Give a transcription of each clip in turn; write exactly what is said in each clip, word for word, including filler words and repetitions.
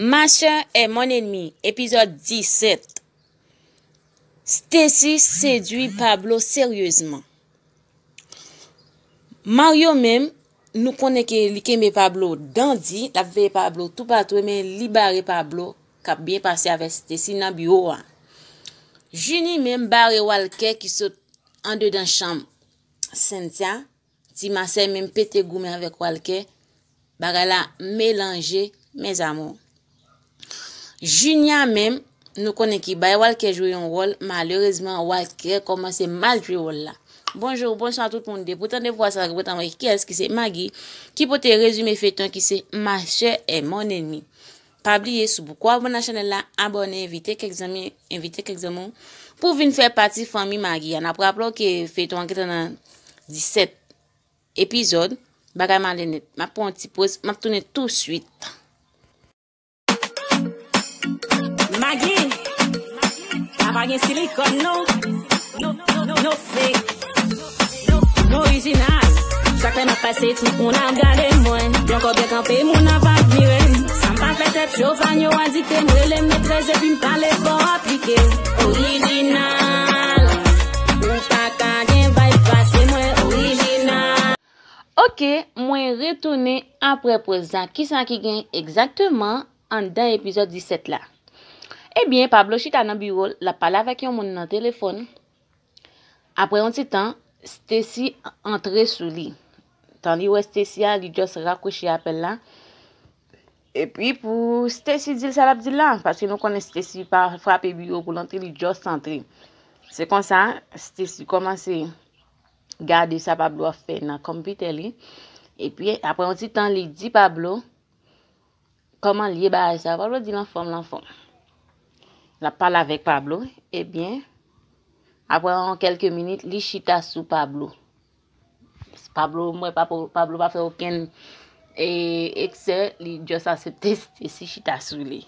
Ma sœur est mon ennemi, epizòd disèt. Stacy sedui Pablo seryezman. Mario menm, nou konnen ke li kenbe Pablo dan di, l ap veye Pablo toupatou, men li bare Pablo k ap byen pase avèk Stacy nan biwo a. Junie menm bare Walker ki sot andedan chanm Cynthia. Ti masèy menm pete goumen avèk Walker. Bagay la melanje, mes amours. Junia menm, nou konnen ki bay Walker jwe yon wòl, malerezman, Walker kòmanse mal jwe wòl la. Bonjou, bonswa tout moun. Depi w tande vwa sa, ou gentan wè kiyès ki se Maggie, ki pote rezime feyton ki se Ma sœur est mon ennemi. Pa bliye, si w poko abòne a chanèl la, abòne, envite kèk zanmi, envite kèk zanmi w pou w vin fè pati fanmi Maggie a. N ap raple w ke feyton an gentan nan disèt epizòd, bagay male nèt. M ap pran yon ti poz, m ap tounen touswit. Maggie, la pa gen silikòn non. No, no, no, no fake. No, no orijinal. Sa k fè m ap pase tout moun ap gade mwen. Yon kò byen kanpe, moun ap admire m. Sa m pa fè tèt cho, fan yo a dikte m, rele m metrès epi m pale fò aplike. Orijinal. Ou pa ka gen vibe pase mwen, orijinal. Ok, mwen retounen apre poz la. Kisa ki gen egzakteman anndan epizòd disèt la? Ebyen, Pablo chita nan biwo l, l ap pale avèk yon moun nan telefòn. Apre yon ti tan, Stacy antre sou li. Tan li wè Stacy a, li just rakwoche apèl la. Epi pou Stacy di l sa l ap di l la, paske nou konnen Stacy pa frape biwo pou l antre, li just antre. Se konsa, Stacy kòmanse gade sa Pablo ap fè nan konpitè li. Epi, apre yon ti tan, li di Pablo kòman l ye bagay sa. Pablo di l anfòm, l anfòm. L ap pale avèk Pablo. Ebyen, apre yon kèlke minit, li chita sou Pablo. Pablo, m wè Pablo, Pablo pa fè okenn, e, eksè, li just aksepte Stacy chita sou li.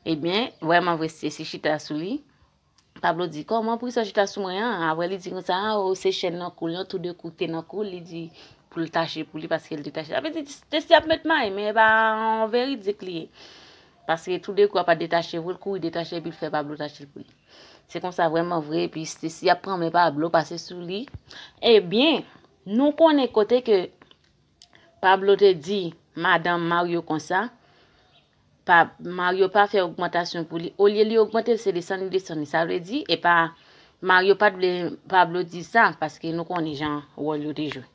Ebyen, vrèman vre, Stacy chita sou li. Pablo di, "Kòman pou sa w chita sou mwen an?" Apre li di konsa, "A, o, se chèn nan kou l, yon tou de kou te nan kou l," li di, pou l tache pou li, paske l te tache. Sa vle di, Stacy ap met may, men e pa yon veridik li ye. Paske tou de kou a pa detache pou l, kouri detache epi l fè Pablo tache l pou li. Se konsa vrèman vre, epi Stacy ap pran men Pablo, pase sou li. Ebyen, nou konnen kote ke Pablo te di madanm Mario konsa, pa, Mario pa fè ogmantasyon pou li. Olye li ogmante l, se desann li desann li. Sa vle di, e pa Mario pa t vle Pablo di sa, paske nou konnen jan wòl yo te jwe.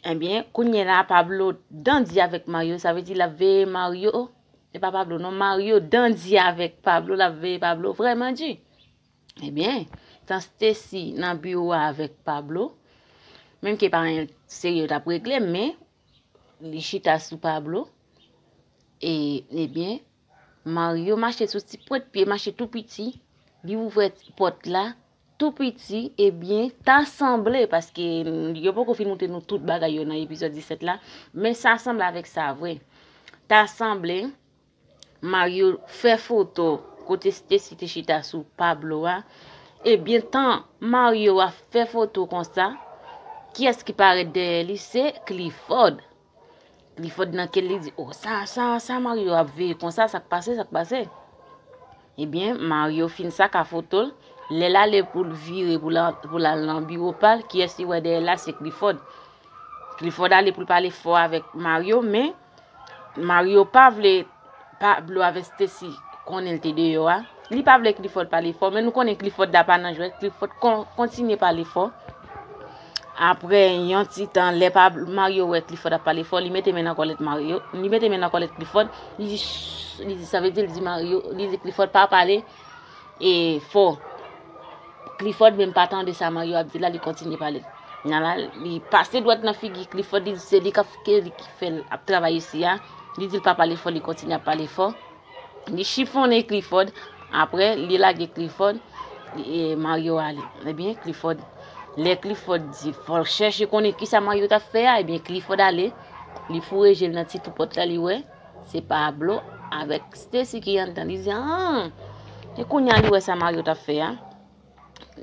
Ebyen, kounye la, Pablo dan di avèk Mario, sa vle di l ap veye Mario, e pa Pablo, non, Mario dan di avèk Pablo, l ap veye Pablo vrèman di. Ebyen, tan Stacy nan biwo a avèk Pablo, menm ke pa anyen serye yo t ap regle, men li chita sou Pablo. E, ebyen, Mario mache sou ti pwent pye, mache tou piti. Li ouvè pòt la, tou piti, ebyen, ta sanble, paske yo poko fin montre nou tout bagay yo nan epizòd disèt la, men sa sanble avèk sa vre. Ta sanble, Mario fè foto kote Stacy te chita sou Pablo a. Ebyen, tan Mario ap fè foto konsa, kiyès ki parèt dèyè li? Se Clifford. Clifford nan kè l, li di, "O, sa, sa, sa Mario ap veye konsa, sa k pase, sa k pase?" Ebyen, Mario fin saka foto l. Lè l ale pou l vire, pou l, pou l al nan biwo pa l, kiyès li wè dèyè l la? Se Clifford. Clifford ale pou l pale fò avèk Mario, men Mario pa vle Pablo avèk Stacy konnen l te deyò a. Li pa vle Clifford pale fò, men nou konnen Clifford la pa nan jwèt. Clifford kon-, kontinye pale fò. Apre yon ti tan, lè Pablo, Mario wè Clifford ap pale fò, li mete men nan kòlèt Mario, li mete men nan kòlèt Clifford, li di, "Shh," li di, sa vle di, li di Mario, li di Clifford pa pale e fò. Clifford menm pa tande sa Mario ap di la, li kontinye pale. Nan la, li pase dwèt nan figi Clifford, li di se li k ap, ke li ki fè l ap travay isi a. Li di l pa pale fò, li kontinye ap pale fò. Li chifonnen Clifford, apre li lage Clifford, li, e, Mario ale. Ebyen, Clifford, lè Clifford di fò l chèche konnen kisa Mario t ap fè a, ebyen, Clifford ale, li foure je l nan ti twou pòt la, li wè se Pablo avèk Stacy ki anndan. Li di, "Ah!" E kounye a li wè sa Mario t ap fè a.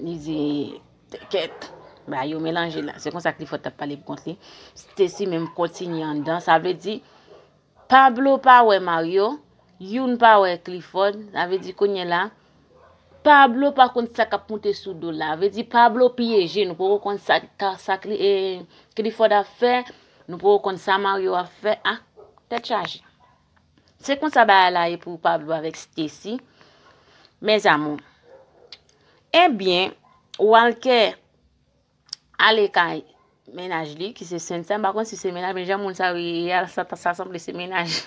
Li di, "Kèt, bagay yo melanje la." Se konsa Clifford t ap pale pou kont li. Stacy menm kontinye anndan. Sa vle di, Pablo pa wè Mario, youn pa wè Clifford, sa vle di kounye la, Pablo pa konn sa k ap moute sou do l la. Vle di Pablo pyeje, nou poko konn sa, ka- sa Cli- e, Clifford ap fè, nou poko konn sa Mario ap fè. Ah, tèt chaje. Se konsa bagay la ye pou Pablo avèk Stacy. Mes amours. Ebyen, Walker ale kay mennaj li, ki se Cynthia. M pa konn si se mennaj, men jan moun sa yo ye a, sa, sa sanble se mennaj.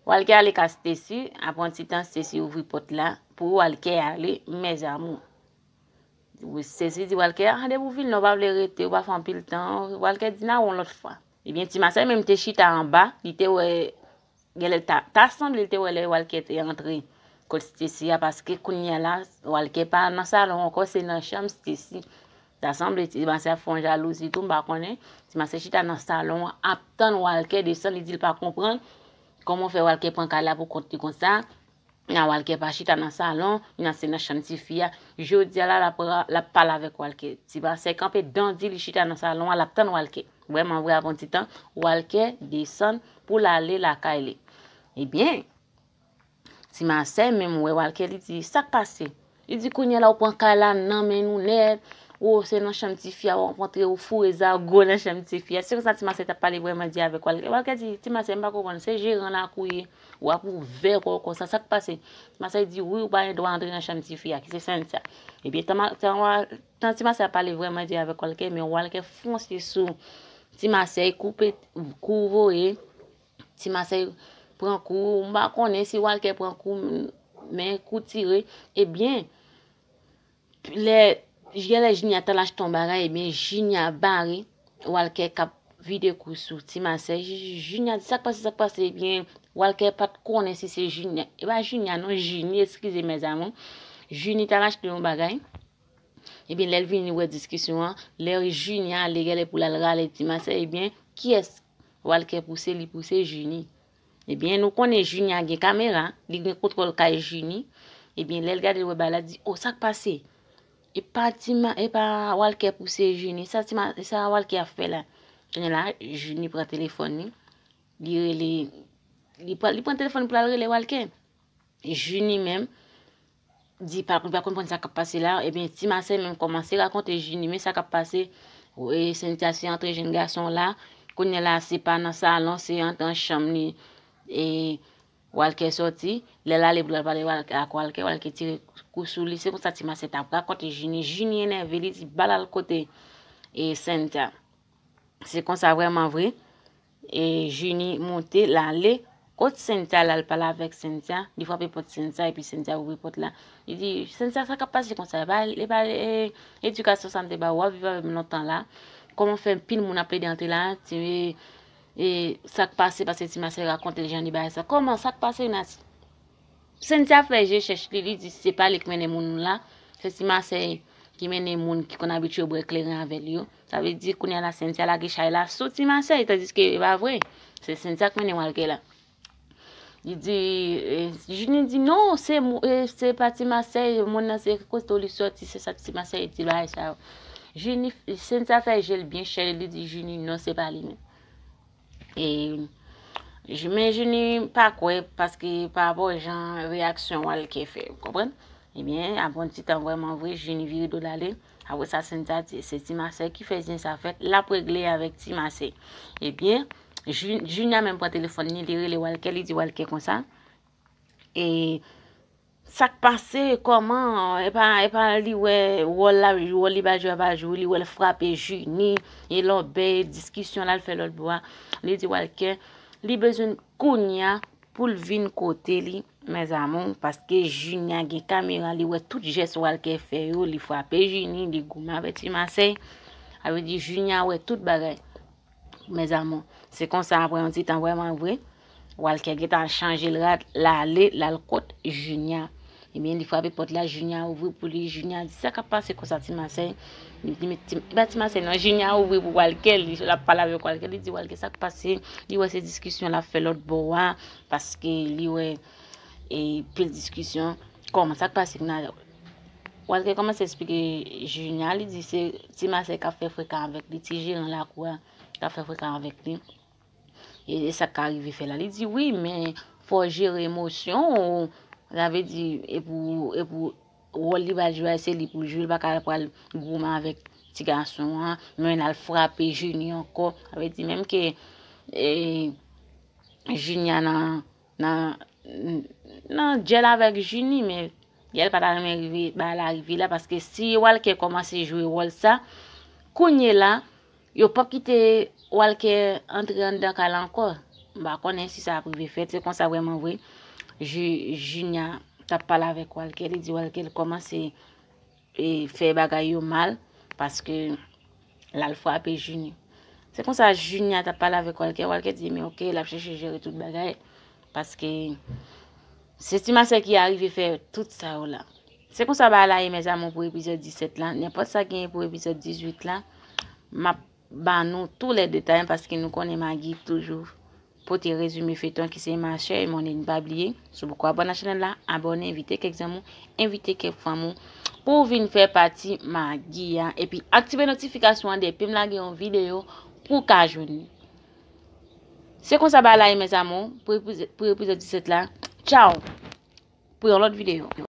Walker ale kay Stacy, apre yon ti tan, Stacy ouvri pòt la pou Walker ale, mes amours. Stacy di Walker, ah, depi w vin la, w pa vle rete, w pa fè anpil tan. Walker di, n a wè yon lòt fwa. Ebyen, Ti Masèy menm te chita anba, li te wè, genlè ta, ta sanble li te wè lè Walker te antre kot Stacy a, paske kounye a la, Walker pa nan salon ankò, se nan chanm Stacy. Ta sanble Ti Masèy ap fè yon jalouzi tou, m pa konnen. Ti Masèy chita nan salon an, ap tann Walker desann, li di l pa konprann kòman fè Walker pran kay la pou kont li konsa. Nan Walker pa chita nan salon, nan se nan chanm tifi a. Jodi a la, l ap, l ap pale avèk Walker. Ti Masèy kanpe dan di li chita nan salon an, l ap tann Walker. Vrèman vre, apre yon ti tan, Walker desann pou l ale lakay li. Ebyen, Ti Masèy menm wè Walker, li di, sa k pase? Li di, kounye a la, ou pran kay la nan men nou nèt. Ou se nan chanm tifi a, w ap rantre, ou foure zago nan chanm tifi a. Se konsa Ti Masèy t ap pale vrèman di avèk Walker. Walker di, Ti Masèy, m pa konprann, se jeran lakou w ye. W ap ouvè kò w konsa, sa k pase? Ti Masèy di, wi, ou pa gen dwa antre nan chanm tifi a, ki se Cynthia. Ebyen, tan, tan, tan Ti Masèy ap pale vrèman di avèk Walker, men Walker fonse sou Ti Masèy, koupe, kou voye. Ti Masèy pran kou, m pa konnen si Walker pran kou, men kou tire. Ebyen, lè, genlè Junior t al achte yon bagay, ebyen, Junior bare Walker k ap vide kou sou Ti Masèy. Junior di, sa k pase, sa k pase? Ebyen, Walker pa t konnen si se Junior. E pa Junior, non, Juni, eskize, mes amours. Juni t al achte yon bagay. Ebyen, lè l vini wè diskisyon an, lè Junior ale genlè pou l al rale Ti Masèy, ebyen, kiyès Walker pouse? Li pouse Juni. Ebyen, nou konnen Junior gen kamera, li gen kontwòl kay Juni. Ebyen, lè l gade, l wè bagay la, di, o, sa k pase? E pa Ti Ma-, e pa Walker pouse Juni, sa Ti Ma-, sa Walker ap fè la? Kounye a la, Juni pran telefòn li, li rele, li pran, li pran telefòn pou l al rele Walker. Juni menm di pa, li pa konprann sa k ap pase la. Ebyen, Ti Masèy menm kòmanse rakonte Juni, men sa k ap pase. E, Cynthia se antre jèn gason la. Kounye a la, se pa nan salon, se antre nan chanm li. E, Walker sòti. Lè l ale pou l al pale Wal-, ak Walker, Walker tire kou sou li. Se konsa Ti Masèy t ap rakonte Juni. Juni enève, li di, ba l al kote, e, Cynthia. Se konsa vrèman vre. E Juni monte, l ale kot Cynthia, l al pale avèk Cynthia. Li frape pòt Cynthia, epi Cynthia ouvri pòt la. Li di, Cynthia, sa k ap pase konsa? E pa, e pa, e, edikasyon sa m te ba ou, w ap viv avè m lontan la. Kòman fè pil moun ap plede antre la? Ti, e, sa k pase, paske Ti Masèy rakonte l jan li bagay sa. Kòman, sa k pase, Nati? Cynthia fè je chèch li, li di se pa li k mennen moun la, se Ti Masèy ki mennen moun ki konn abitye bwè kleren avè l yo. Sa vle di kounye a la Cynthia lage chay la sou Ti Masèy, tandiske e pa vre. Se Cynthia k mennen Walker la. Li di, e, Juni di non, se mou-, e, se pa Ti Masèy, moun nan se kote li sòti, se sa Ti Masèy di bagay sa yo. Juni, Cynthia fè je l byen chèch, li di Juni non, se pa li menm. E, Ju-, men Juni pa kwè, paske pa rapò jan reyaksyon Walker fè, w konprann? Ebyen, apre yon ti tan vrèman vre, Juni vire do l ale. Apre sa, Cynthia di, se Ti Masèy ki fè zen sa fèt, l ap regle avèk Ti Masèy. Ebyen, Ju-, Junior menm pran telefòn li, li rele Walker, li di Walker konsa. E, sa k pase, kòman, e pa, e pa li wè wòl la, wòl li pa jwe a pa jwe, li wè l frape Juni, e lòbèy, diskisyon l al fè lòt bò a. Li di Walker, li bezwen kounye a pou l vin kote li, mes amours, paske Junior gen kamera, li wè tout jès Walker fè yo, li frape Juni, li goumen avèk Ti Masèy. Sa vle di Junior wè tout bagay. Mes amours, se konsa, apre yon ti tan vrèman vre, Walker gentan chanje l rad, l ale, l al kot Junior. Ebyen, li frape pòt la, Junior ouvri pou li, Junior di, sa k ap pase konsa, Ti Masèy? Li di, men Ti, pa Ti Masèy, non, Junior ouvri pou Walker, li, l ap pale avèk Walker, li di, Walker, sa k pase? Li wè se diskisyon l ap fè lòt bò a, paske li wè, e, pil diskisyon. Kòman, sa k pase? Walker kòmanse eksplike Junior, li di se Ti Masèy k ap fè frekan avèk li, ti jeran lakou a k ap fè frekan avèk li. e sa k ka rive fè la. Li di, wi, men fò w jere emosyon ou. Sa vle di, e pou, e pou wòl li pral jwe a, se li pou l jwe, li pa ka pral goumen avèk ti gason an, men l al frape Junie ankò. Sa vle di, menm ke e, Junia nan, nan, nan djèl avèk Junie, men Gaël pa ta renmen rive, bagay la rive la, paske si Walker kòmanse jwe wòl sa, kounye la, yo p ap kite Walker antre anndan kay la ankò. M pa konnen si sa ap rive fèt, se konsa vrèman vre. Ju- Junia t ap pale avèk Walker, li di Walker kòmanse e, fè bagay yo mal, paske l al frape Junie. Se konsa Junia t ap pale avèk Walker, Walker di, men oke, l ap chèche jere tout bagay, paske se ti masè ki arive fè tout sa yo la. Se konsa bagay la ye, mes amours, pou epizòd disèt la. Nenpòt sa genyen pou epizòd dizuit la, m ap ba nou tou lè detay, paske nou konnen Maggie toujou pote rezime feyton ki se Ma chère et mon ennemi. Pa bliye, si w poko abòne a chanèl la, abòne, envite kèk zanmi w, envite kèk fanmi w pou w vin fè pati Maggie a, epi aktive notifikasyon an depi m lage yon videyo pou w ka jwenn li. Se konsa bagay la ye, mes amours, pou epiz- pou epizòd disèt la. Tchaw! Pou yon lòt videyo.